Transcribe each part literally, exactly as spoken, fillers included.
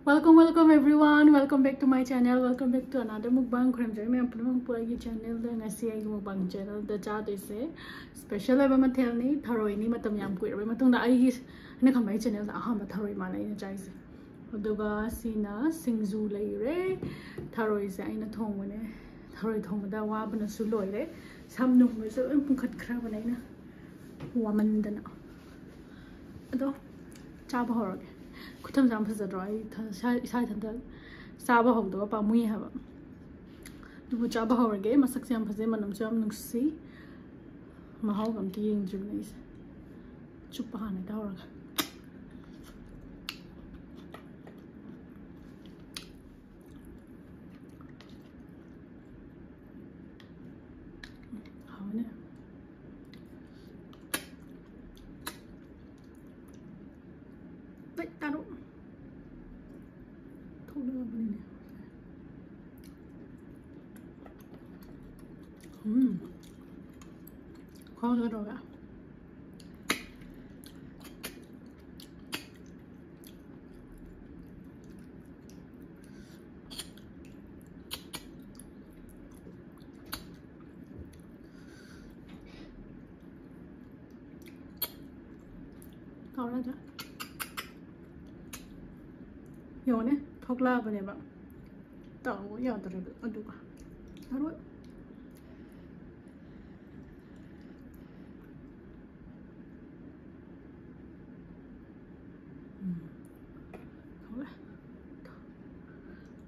Welcome, welcome everyone. Welcome back to my channel. Welcome back to another mukbang. ꯈꯨꯔꯨꯝꯖꯔꯤ ꯃꯌꯥꯝ ꯄꯨꯝꯅꯃꯛꯄꯨ ꯑꯩꯒꯤ channelꯗ꯫ ꯉꯁꯤ ꯑꯩꯒꯤ mukbang channelꯗ ꯆꯥꯗꯣꯏꯁꯦ special ꯑꯣꯏꯕ ꯃꯊꯦꯜꯅꯤ, ꯊꯔꯣꯏꯅꯤ꯫ ꯃꯇꯝ ꯌꯥꯝ ꯀꯨꯏꯔꯕꯩ ꯃꯇꯨꯡꯗ ꯑꯩꯒꯤ, ꯑꯩꯅ ꯈꯟꯕ ꯑꯩ channelꯗ ꯑꯍꯥꯟꯕ ꯊꯔꯣꯏ ꯃꯥꯜꯂꯦ ꯑꯩꯅ ꯆꯥꯏꯁꯦ꯫ ꯑꯗꯨꯒ ꯁꯤꯅ ꯁꯤꯡꯖꯨ ꯂꯩꯔꯦ꯫ ꯊꯔꯣꯏꯁꯦ ꯑꯩꯅ ꯊꯣꯡꯕꯅꯦ꯫ ꯊꯔꯣꯏ ꯊꯣꯡꯕꯗ ꯋꯥꯕꯅꯁꯨ ꯂꯣꯏꯔꯦ꯫ ꯁꯝ ꯅꯨꯡꯒꯁꯨ ꯂꯣꯏ ꯄꯨꯡꯈꯠꯈ꯭ꯔꯕꯅꯦ ꯑꯩꯅ ꯋꯥꯃꯟꯗꯅ꯫ ꯑꯗꯣ ꯆꯥꯕ ꯍꯧꯔꯒꯦ꯫ ꯈꯨꯊꯝꯁꯦ ꯌꯥꯝ ꯐꯖꯗ꯭ꯔꯣ? ꯑꯩ ꯏꯊꯟ-, ꯏꯁꯥ, ꯏꯁꯥ ꯏꯊꯟꯇ ꯆꯥꯕ ꯍꯧꯗꯕ ꯄꯥꯝꯃꯨꯏ ꯍꯥꯏꯕ꯫ ꯑꯗꯨꯕꯨ ꯆꯥꯕ ꯍꯧꯔꯒꯦ꯫ ꯃꯁꯛꯁꯦ ꯌꯥꯝ ꯐꯖꯩ, ꯃꯅꯝꯁꯨ ꯌꯥꯝ ꯅꯨꯡꯁꯤ꯫ ꯃꯍꯥꯎꯒ ꯑꯝꯇ ꯌꯦꯡꯗ꯭ꯔꯤꯕꯅꯦ ꯑꯩꯁꯦ꯫ ꯆꯨꯞꯄ ꯍꯥꯟꯅ ꯍꯦꯛꯇ ꯍꯧꯔꯒ꯫ ꯎꯝ, ꯍꯥꯎꯅꯦ꯫ ꯂꯩ ꯇꯥꯔꯣ꯫ ꯊꯣꯛꯂꯛꯑꯕꯅꯤꯅꯦ꯫ ꯎꯝ꯫ ꯈ꯭ꯋꯥꯡꯁꯦ ꯀꯩꯗꯧꯔꯒꯦ? ꯇꯧꯔꯗ꯭ꯔꯥ? ꯌꯦꯡꯉꯨꯅꯦ, ꯊꯣꯛꯂꯛꯑꯕꯅꯦꯕ꯫ ꯇꯧ ꯌꯥꯗ꯭ꯔꯦꯕ꯫ ꯑꯗꯨꯒ ꯑꯔꯣꯏ꯫ ꯎꯝ꯫ ꯍꯧꯔꯦ꯫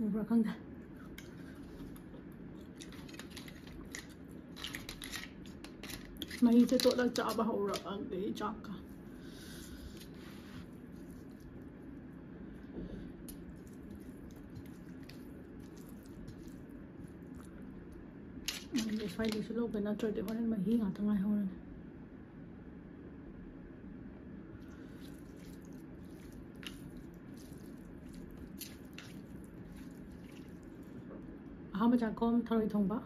ꯎꯕ꯭ꯔꯥ ꯈꯪꯗꯦ꯫ ꯃꯍꯤꯁꯦ ꯇꯣꯠꯂ ꯆꯥꯕ ꯍꯧꯔꯛꯑꯒꯦ ꯆꯥꯛꯀ꯫ ꯃꯍꯤꯁꯦ ꯁ꯭ꯋꯥꯏꯗꯩꯁꯨ ꯂꯧꯒꯦ, ꯅꯠꯇ꯭ꯔꯗꯤ ꯍꯣꯔꯦꯟ ꯃꯍꯤ ꯉꯥꯛꯇ ꯉꯥꯏꯍꯧꯔꯅꯤ꯫ ꯑꯍꯥꯟꯕ ꯆꯥꯛꯈꯣꯝ ꯊꯔꯣꯏ ꯊꯣꯡꯕ꯫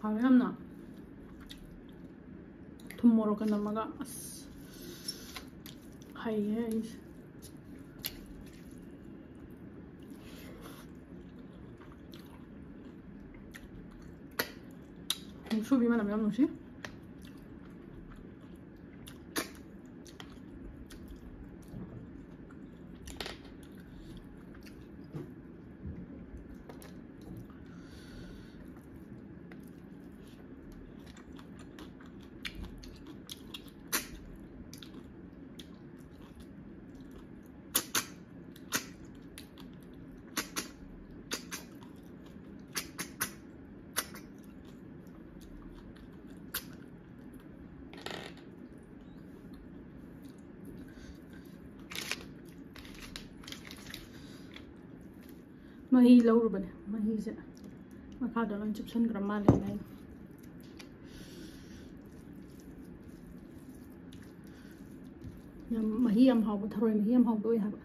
ꯍꯥꯎꯋꯦ ꯌꯥꯝꯅ꯫ ꯊꯨꯝ ꯃꯣꯔꯣꯛꯀ ꯅꯝꯃꯒ꯫ ꯑꯁ, ꯍꯩꯌꯦ ꯑꯩꯁꯦ꯫ ꯃꯨꯛꯁꯨꯕꯤ ꯃꯅꯝ ꯌꯥꯝ ꯅꯨꯡꯁꯤ꯫ ꯃꯍꯤ ꯂꯧꯔꯨꯕꯅꯦ꯫ ꯃꯍꯤꯁꯦ ꯃꯈꯥꯗ ꯂꯣꯏ ꯆꯨꯞꯁꯟꯈ꯭ꯔ ꯃꯥꯜꯂꯦ ꯑꯩꯅ꯫ ꯌꯥꯝ ꯃꯍꯤ ꯌꯥꯝ ꯍꯥꯎꯕ, ꯊꯔꯣꯏ ꯃꯍꯤ ꯌꯥꯝ ꯍꯥꯎꯕ ꯑꯣꯏ ꯍꯥꯏꯕ꯫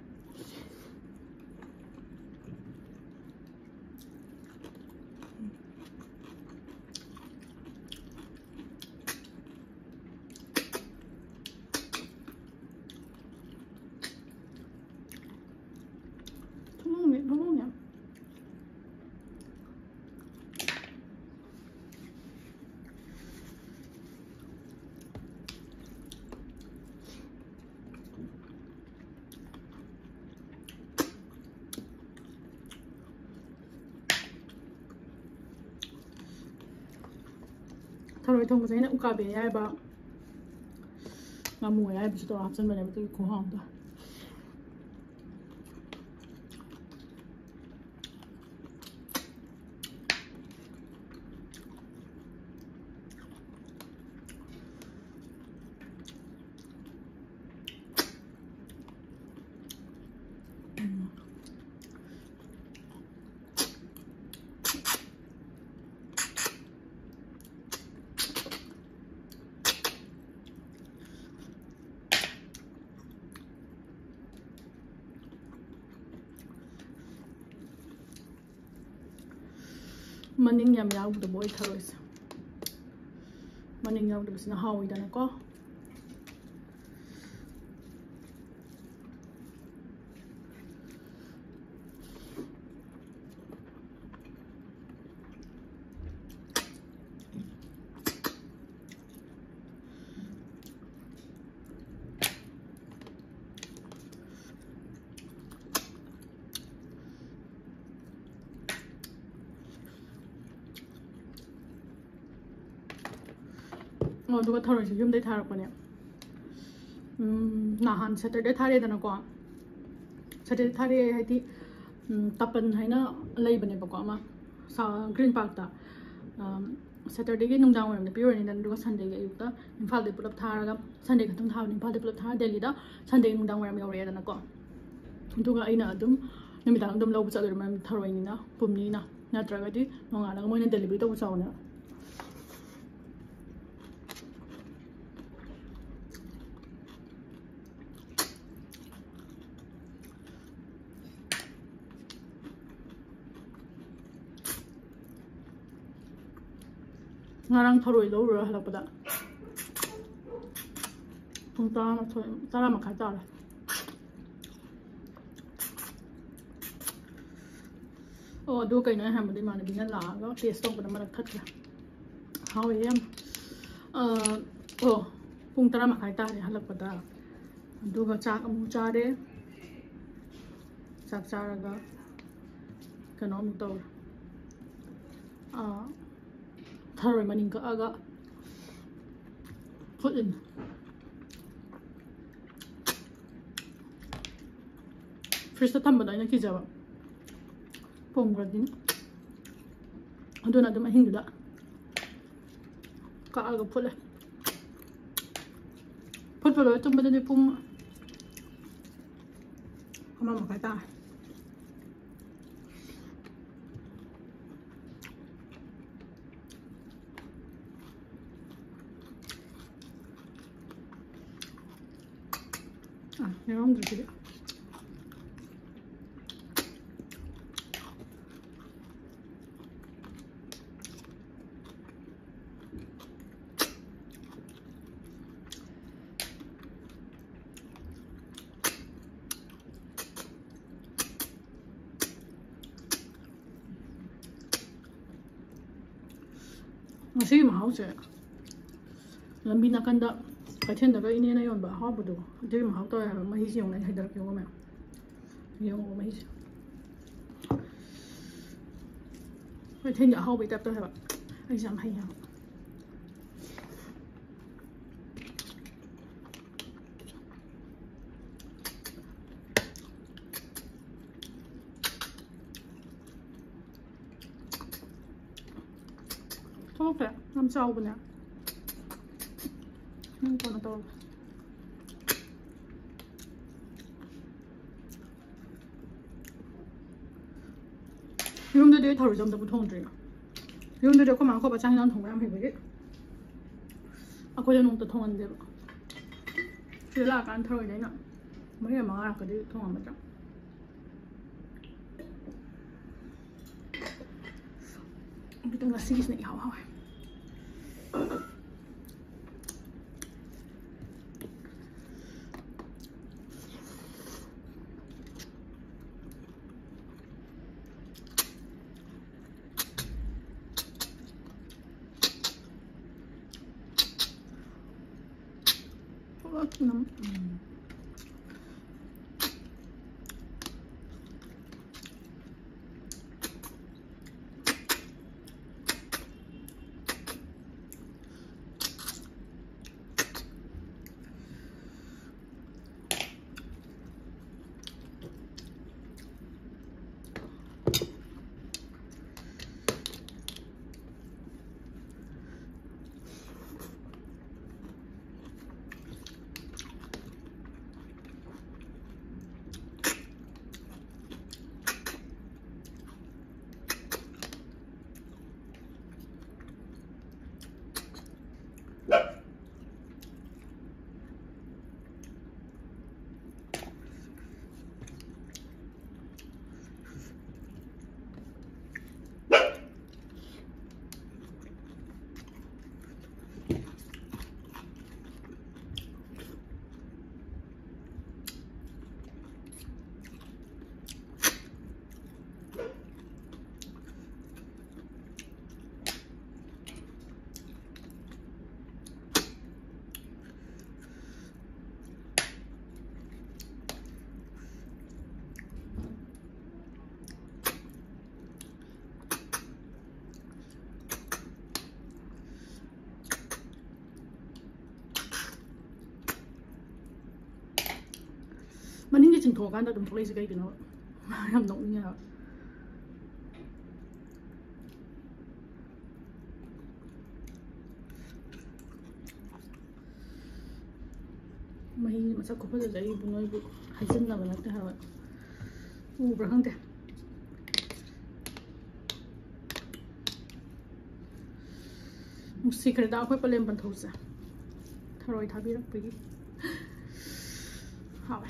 ꯊꯨꯝꯃꯣꯡꯅꯦ, ꯊꯨꯝꯃꯣꯡꯅꯦ꯫ ꯊꯔꯣꯏ ꯊꯣꯡꯕꯁꯦ ꯑꯩꯅ ꯎꯀꯥꯕꯤ ꯑꯌꯥꯏꯕ, ꯉꯥꯃꯨ ꯑꯌꯥꯏꯕꯁꯨ ꯇꯧꯔꯒ ꯍꯥꯞꯆꯤꯟꯕꯅꯦꯕ, ꯑꯗꯨꯒꯤ ꯈꯨꯍꯥꯎꯗꯣ꯫ ꯃꯅꯤꯡ ꯌꯥꯝ ꯌꯥꯎꯕꯗꯨꯕꯨ ꯑꯣꯏ ꯊꯔꯣꯏꯁꯦ꯫ ꯆꯅꯤꯡ ꯌꯥꯎꯗꯕꯁꯤꯅ ꯍꯥꯎꯋꯤꯗꯅꯀꯣ꯫ ꯑꯣ, ꯑꯗꯨꯒ ꯊꯔꯣꯏꯁꯦ ꯌꯨꯝꯗꯩ ꯊꯥꯔꯛꯄꯅꯦ꯫ ꯎꯝ, ꯅꯍꯥꯟ Saturday ꯊꯥꯔꯛꯑꯦꯗꯅꯀꯣ꯫ Saturday ꯊꯥꯔꯛꯑꯦ ꯍꯥꯏꯗꯤ, ꯎꯝ, ꯇꯥꯄꯟ ꯍꯥꯏꯅ ꯂꯩꯕꯅꯦꯕꯀꯣ, ꯑꯃ ꯁꯥ-, Green Parkꯇ꯫ ꯑꯝ, Saturdayꯒꯤ ꯅꯨꯡꯗꯥꯡ ꯋꯥꯏꯔꯝꯗ ꯄꯤꯔꯨꯔꯅꯤꯗꯅ, ꯑꯗꯨꯒ Sundayꯒꯤ ꯑꯌꯨꯛꯇ ꯏꯝꯐꯥꯜꯗꯩ ꯄꯨꯂꯞ ꯊꯥꯔꯒ, Sunday ꯈꯛꯇꯪ ꯊꯥꯕꯅꯤ, ꯏꯝꯐꯥꯜꯗꯩ ꯄꯨꯂꯞ ꯊꯥꯔ ꯗꯦꯜꯂꯤꯗ Sunday ꯅꯨꯡꯗꯥꯡ ꯋꯥꯏꯔꯝ ꯌꯧꯔꯛꯑꯦꯗꯅꯀꯣ꯫ ꯑꯗꯨꯒ ꯑꯩꯅ ꯑꯗꯨꯝ ꯅꯨꯃꯤꯗꯥꯡ ꯑꯗꯨꯝ ꯂꯧꯕ ꯆꯠꯂꯨꯔꯦ, ꯃꯔꯝꯗꯤ ꯊꯔꯣꯏꯅꯤꯅ, ꯄꯨꯝꯅꯤꯅ꯫ ꯅꯠꯇ꯭ꯔꯒꯗꯤ ꯅꯣꯡꯉꯥꯜꯂꯒ ꯃꯣꯏꯅ delivery ꯇꯧꯕ ꯆꯥꯎꯅꯦꯕ꯫ ꯉꯔꯥꯡ ꯊꯔꯣꯏ ꯂꯧꯔꯨꯔ ꯍꯜꯂꯛꯄꯗ ꯄꯨꯡ ꯇꯔꯥꯃꯥꯊꯣꯏ, ꯇꯔꯥ ꯃꯈꯥꯏ ꯇꯥꯔꯦ꯫ ꯑꯣ, ꯑꯗꯨ ꯀꯩꯅꯣ ꯑꯩ ꯍꯥꯏꯕꯗ, ꯏꯃꯥꯟꯅꯕꯤꯅ ꯂꯥꯛꯑꯒ taste ꯇꯧꯕꯗ ꯃꯔꯛ ꯊꯠꯈ꯭ꯔꯦ꯫ ꯍꯥꯎꯋꯦ ꯌꯥꯝ꯫ ꯑ, ꯑꯣ, ꯄꯨꯡ ꯇꯔꯥ ꯃꯈꯥꯏ ꯇꯥꯔꯦ ꯍꯜꯂꯛꯄꯗ꯫ ꯑꯗꯨꯒ ꯆꯥꯛ ꯑꯃꯨꯛ ꯆꯥꯔꯦ꯫ ꯆꯥꯛ ꯆꯥꯔꯒ ꯀꯩꯅꯣ ꯑꯃꯨꯛ ꯇꯧꯔꯦ꯫ ꯑ, ꯊꯔꯣꯏ ꯃꯅꯤꯡ ꯀꯛꯑꯒ ꯐꯨꯠꯂꯤꯅꯦ꯫ Fridgeꯇ ꯊꯝꯕꯗꯣ ꯑꯩꯅ ꯀꯤꯖꯕ, ꯄꯨꯝꯈ꯭ꯔꯗꯤ꯫ ꯑꯗꯨꯅ ꯑꯗꯨꯝ ꯑꯍꯤꯡꯗꯨꯗ ꯀꯛꯑꯒ ꯐꯨꯠꯂꯦ꯫ ꯐꯨꯠꯄ ꯂꯣꯏꯔ ꯇꯨꯝꯕꯗꯗꯤ ꯄꯨꯡ ꯑꯃ ꯃꯈꯥꯏ ꯇꯥꯔꯦ꯫ ꯑ, ꯌꯥꯎꯔꯝꯗ꯭ꯔꯦ ꯁꯤꯗꯤ꯫ ꯉꯁꯤꯒꯤ ꯃꯍꯥꯎꯁꯦ ꯂꯝꯕꯤ ꯅꯥꯀꯟꯗ ꯀꯩꯊꯦꯜꯗꯒ ꯏꯅꯦꯅ ꯌꯣꯟꯕ ꯑꯍꯥꯎꯕꯗꯣ ꯑꯗꯨꯒꯤ ꯃꯍꯥꯎ ꯇꯧꯋꯦ ꯍꯥꯏꯕ꯫ ꯃꯍꯤꯁꯦ ꯌꯦꯡꯉꯨꯅꯦ, ꯑꯩ ꯍꯩꯗꯔꯛꯀꯦꯀꯣ ꯃꯌꯥꯝ꯫ ꯌꯦꯡꯉꯣ ꯃꯍꯤꯁꯦ꯫ ꯀꯩꯊꯦꯜꯒꯤ ꯑꯍꯥꯎꯕꯩ ꯇꯥꯏꯞ ꯇꯧꯋꯦ ꯍꯥꯏꯕ꯫ ꯑꯩꯁꯦ ꯌꯥꯝ ꯍꯩ ꯍꯥꯏꯕ꯫ ꯊꯣꯛꯈ꯭ꯔꯦ꯫ ꯌꯥꯝ ꯆꯥꯎꯕꯅꯦ꯫ ꯅꯪ ꯀꯩꯅꯣ ꯇꯧꯔꯣ꯫ ꯌꯨꯝꯗꯗꯤ ꯑꯩ ꯊꯔꯣꯏꯁꯦ ꯑꯝꯇꯕꯨ ꯊꯣꯡꯗ꯭ꯔꯤ꯫ ꯌꯨꯝꯗꯗꯤ ꯑꯩꯈꯣꯏ ꯃꯥ ꯑꯩꯈꯣꯏ ꯕꯥ ꯆꯥꯛ ꯍꯤꯟꯖꯥꯡ ꯊꯣꯡꯕ ꯌꯥꯝ ꯍꯩꯕꯒꯤ ꯑꯩꯈꯣꯏꯗ ꯅꯣꯡꯃꯇ ꯊꯣꯡꯍꯟꯗꯦꯕ꯫ ꯁꯤꯗ ꯂꯥꯛꯑꯀꯥꯟꯗ ꯊꯔꯣꯏꯁꯦ ꯑꯩꯅ ꯃꯔꯤ ꯃꯉꯥꯔꯛꯀꯗꯤ ꯊꯣꯡꯉꯝꯃꯗ꯭ꯔꯥ꯫ ꯑꯗꯨꯗ ꯉꯁꯤꯒꯤꯁꯤꯅ ꯏꯍꯥꯎ ꯍꯥꯎꯋꯦ꯫ ꯊꯣꯛꯂꯛꯇꯅ, ꯎꯝ꯫ ꯃꯅꯤꯡꯒꯤ ꯆꯤꯡꯊꯣꯛꯑꯀꯥꯟꯗ ꯑꯗꯨꯝ ꯊꯣꯛꯂꯛꯏꯁꯦ ꯀꯩꯒꯤꯅꯣ? ꯌꯥꯝ ꯅꯣꯛꯅꯤꯡꯉꯦ ꯍꯥꯏꯕ꯫ ꯃꯍꯤ ꯃꯁꯛ ꯈꯨꯐꯖꯗ ꯑꯩꯕꯨ ꯅꯣꯏꯕꯨ ꯍꯥꯏꯖꯤꯟꯅꯕ ꯅꯠꯇꯦ ꯍꯥꯏꯕ꯫ ꯎꯕ꯭ꯔꯥ ꯈꯪꯗꯦ꯫ ꯅꯨꯡꯁꯤꯈ꯭ꯔꯦꯗ ꯑꯩꯈꯣꯏ ꯄꯂꯦꯝ ꯄꯟꯊꯧꯁꯦ꯫ ꯊꯔꯣꯏ ꯊꯥꯕꯤꯔꯛꯄꯒꯤ꯫ ꯍꯥꯎꯋꯦ꯫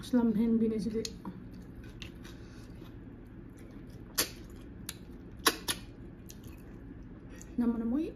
ꯑꯁ, ꯂꯝ ꯍꯦꯟꯕꯤꯅꯦ ꯁꯤꯗꯤ꯫ ꯅꯝꯃꯣ, ꯅꯝꯃꯣ, ꯏ꯫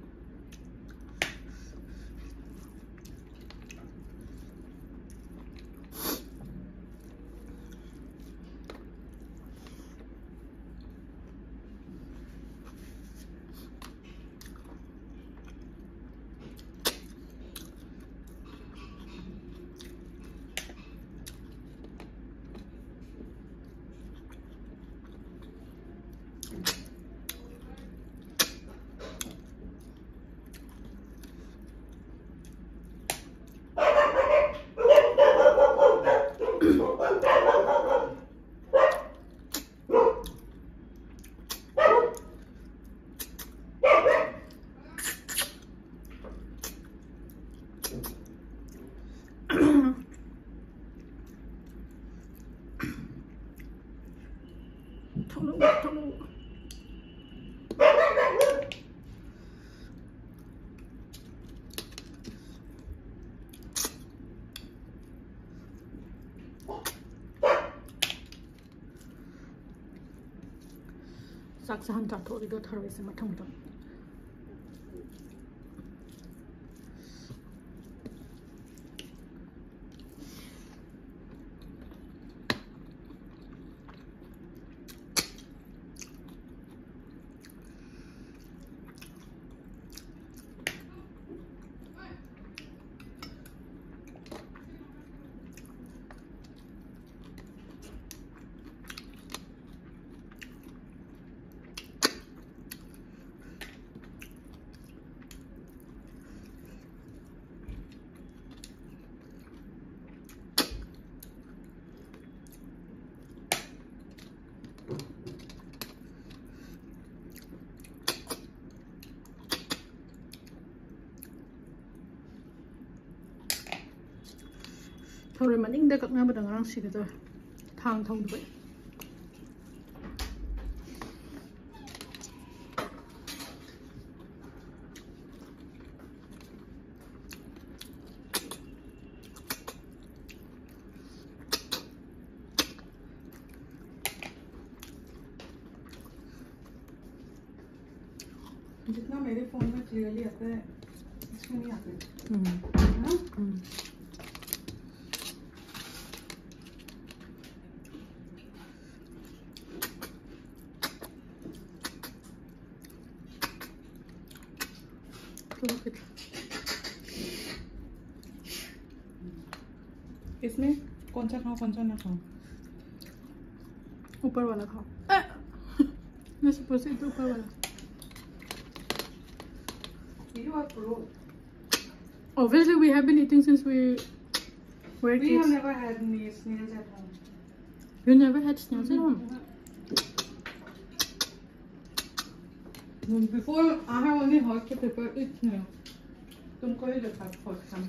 ꯊꯣꯛꯂꯛꯎ, ꯊꯣꯛꯂꯛꯎ꯫ ꯆꯥꯛꯁꯦ ꯍꯥꯟꯅ ꯆꯥꯊꯣꯛꯑꯒꯦ, ꯑꯗꯨꯒ ꯊꯔꯣꯏꯁꯦ ꯃꯊꯪ ꯃꯊꯪ꯫ ꯊꯧꯔꯣꯏ ꯃꯅꯤꯡꯗ ꯀꯛꯅꯕꯗ ꯉꯔꯥꯡ ꯁꯤꯒꯗꯧꯔꯦ꯫ ꯊꯥꯡ ꯊꯧꯗꯕꯩ꯫ जितना मेरे फोन में क्लियरली आता है, इसमें नहीं आता है। हम्म। है ना? हम्म। इसमें कौन सा खाओ, कौन सा ना खाओ? ऊपर वाला खाओ। मैं सपोज से तो ऊपर वाला। You are pro. Obviously, we have been eating since we were We have kids. Never had snails at home. You never had snails at home? Before, I have only heard to prepare it snail. तुमको ही देखा first time.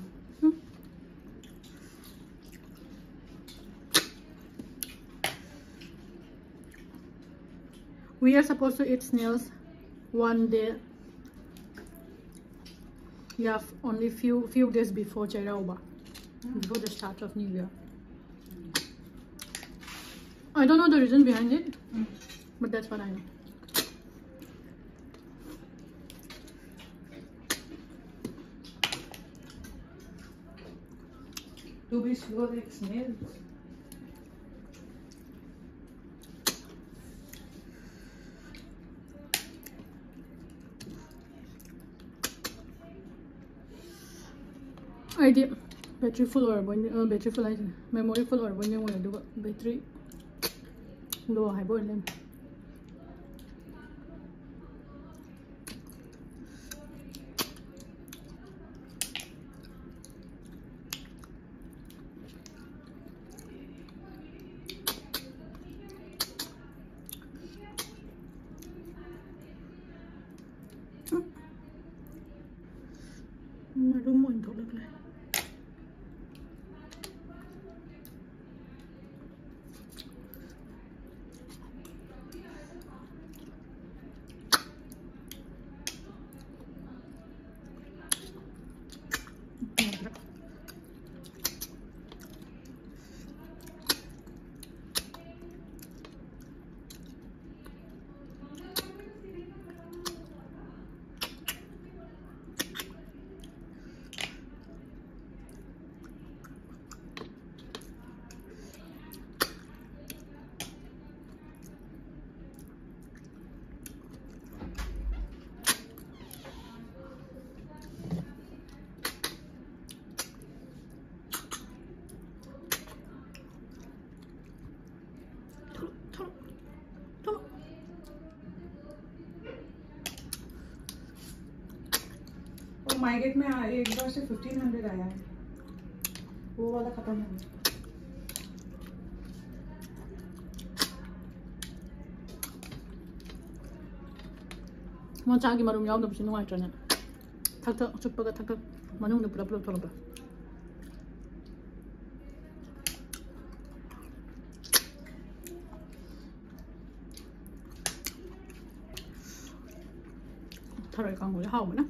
We are supposed to eat snails one day. Yeah, only few few days before Chairauba, before the start of New Year. I don't know the reason behind it, but that's what I know. To be slow like snails. ꯑꯩꯗꯤ battery full ꯑꯣꯏꯔꯕꯣꯏ ꯅꯤꯡ- ꯑ, battery full ꯍꯥꯏꯁꯤꯅꯦ, memory full ꯑꯣꯏꯔꯕꯣꯏ ꯅꯤꯡꯉꯨꯔꯦ, ꯑꯗꯨꯒ battery low ꯍꯥꯏꯕ ꯑꯣꯏ ꯂꯩꯔꯝꯃꯦ꯫ ꯃꯔꯨꯝ ꯑꯣꯏꯅ ꯊꯣꯛꯂꯛꯂꯦ꯫ मैगेट में आ- एक बार से फिफ्टीन हंड्रेड आया है, वो वाला खत्म हो गया। ꯃꯆꯥꯒꯤ ꯃꯔꯨꯝ ꯌꯥꯎꯗꯕꯁꯦ ꯅꯨꯡꯉꯥꯏꯇ꯭ꯔꯅꯦ? ꯊꯛ ꯊꯛ ꯆꯨꯞꯄꯒ ꯊꯛ ꯊꯛ ꯃꯅꯨꯡꯗ ꯄꯨꯂꯞ ꯄꯨꯂꯞ ꯊꯣꯛꯂꯛꯄ꯫ ꯊꯔꯣꯏ ꯀꯥꯡꯍꯧꯁꯦ ꯍꯥꯎꯕꯅ꯫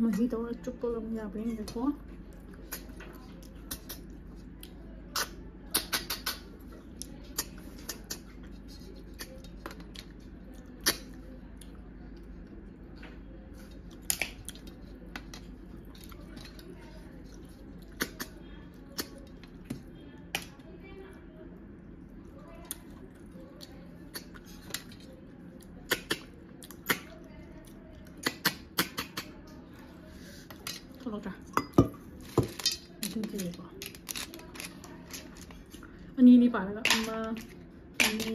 ꯃꯍꯤ ꯇꯧꯔ ꯆꯨꯞꯄꯒ ꯑꯃꯨꯛ ꯌꯥꯕ꯭ꯔꯥ ꯌꯦꯡꯒꯦꯀꯣ꯫ ꯊꯣꯛꯂꯛꯇ꯭ꯔꯥ? ꯑꯗꯨꯗꯤꯀꯣ꯫ ꯑꯅꯤ ꯑꯅꯤ ꯄꯥꯔꯒ ꯑꯃ, ꯑꯅꯤ,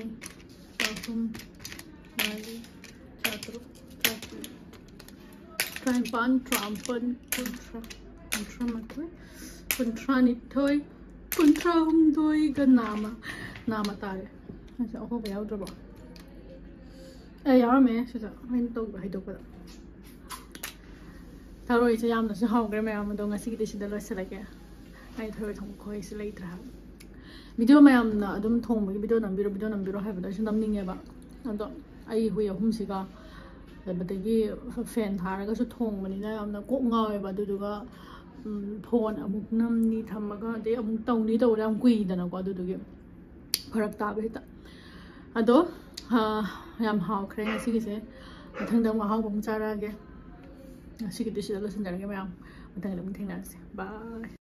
ꯑꯍꯨꯝ, ꯃꯔꯤ, ꯇꯔꯥ ꯇꯔꯨꯛ, ꯇꯔꯥ ꯇꯔꯦꯠ, ꯇꯔꯥꯅꯤꯄꯥꯟ, ꯇꯔꯥꯃꯥꯄꯟ, ꯀꯨꯟꯊ꯭ꯔꯥ, ꯀꯨꯟꯊ꯭ꯔꯥ ꯃꯥꯊꯣꯏ, ꯀꯨꯟꯊ꯭ꯔꯥ ꯅꯤꯊꯣꯏ, ꯀꯨꯟꯊ꯭ꯔꯥ ꯍꯨꯝꯗꯣꯏꯒ ꯅꯥꯝꯃ, ꯅꯥꯝꯃ ꯇꯥꯔꯦ꯫ ꯑꯁꯤ ꯑꯍꯣꯕ ꯌꯥꯎꯗ꯭ꯔꯕꯣ? ꯑꯦ, ꯌꯥꯎꯔꯝꯃꯦ ꯁꯤꯗ, ꯑꯩꯅ ꯇꯧꯕ ꯍꯩꯗꯣꯛꯄꯗ꯫ ꯊꯔꯣꯏꯁꯦ ꯌꯥꯝꯅꯁꯨ ꯍꯥꯎꯈ꯭ꯔꯦ ꯃꯌꯥꯝ, ꯑꯗꯣ ꯉꯁꯤꯒꯤꯗꯤ ꯁꯤꯗ ꯂꯣꯏꯁꯤꯜꯂꯒꯦ꯫ ꯑꯩ ꯊꯔꯣꯏ ꯊꯣꯡꯕ ꯈꯣꯏꯁꯦ ꯂꯩꯇ꯭ꯔꯦ ꯍꯥꯏꯕ꯫ ꯚꯤꯗꯤꯑꯣ ꯃꯌꯥꯝꯅ ꯑꯗꯨꯝ ꯊꯣꯡꯕꯒꯤ ꯚꯤꯗꯤꯑꯣ ꯅꯝꯕꯤꯔꯣ, ꯚꯤꯗꯤꯑꯣ ꯅꯝꯕꯤꯔꯣ ꯍꯥꯏꯕꯗꯣ ꯑꯩꯁꯨ ꯅꯝꯅꯤꯡꯉꯦꯕ꯫ ꯑꯗꯣ ꯑꯩ ꯍꯨꯏ ꯑꯍꯨꯝꯁꯤꯒ, ꯑꯗꯒꯤ ꯐꯦꯟ ꯊꯥꯔꯒꯁꯨ ꯊꯣꯡꯕꯅꯤꯅ ꯌꯥꯝꯅ ꯀꯣꯛ ꯉꯥꯎꯋꯦꯕ꯫ ꯑꯗꯨꯗꯨꯒ, ꯎꯝ, ꯐꯣꯟ ꯑꯃꯨꯛ ꯅꯝꯅꯤ ꯊꯝꯃꯒ, ꯑꯗꯩ ꯑꯃꯨꯛ ꯇꯧꯅꯤ ꯇꯧꯕꯗ ꯌꯥꯝ ꯀꯨꯏꯗꯅꯀꯣ꯫ ꯑꯗꯨꯗꯨꯒꯤ ꯐꯔꯛ ꯇꯥꯕ ꯍꯦꯛꯇ꯫ ꯑꯗꯣ, ꯑ, ꯌꯥꯝ ꯍꯥꯎꯈ꯭ꯔꯦ ꯉꯁꯤꯒꯤꯁꯦ꯫ ꯃꯊꯪꯗ ꯑꯃꯨꯛ ꯑꯍꯥꯎꯕ ꯑꯃꯨꯛ ꯆꯥꯔꯛꯑꯒꯦ꯫ ꯉꯁꯤꯒꯤꯗꯤ ꯁꯤꯗ ꯂꯣꯏꯁꯤꯟꯖꯔꯒꯦ ꯃꯌꯥꯝ꯫ ꯃꯊꯪꯗ ꯑꯃꯨꯛ ꯊꯦꯡꯅꯔꯁꯦ꯫ ꯕꯥꯏ꯫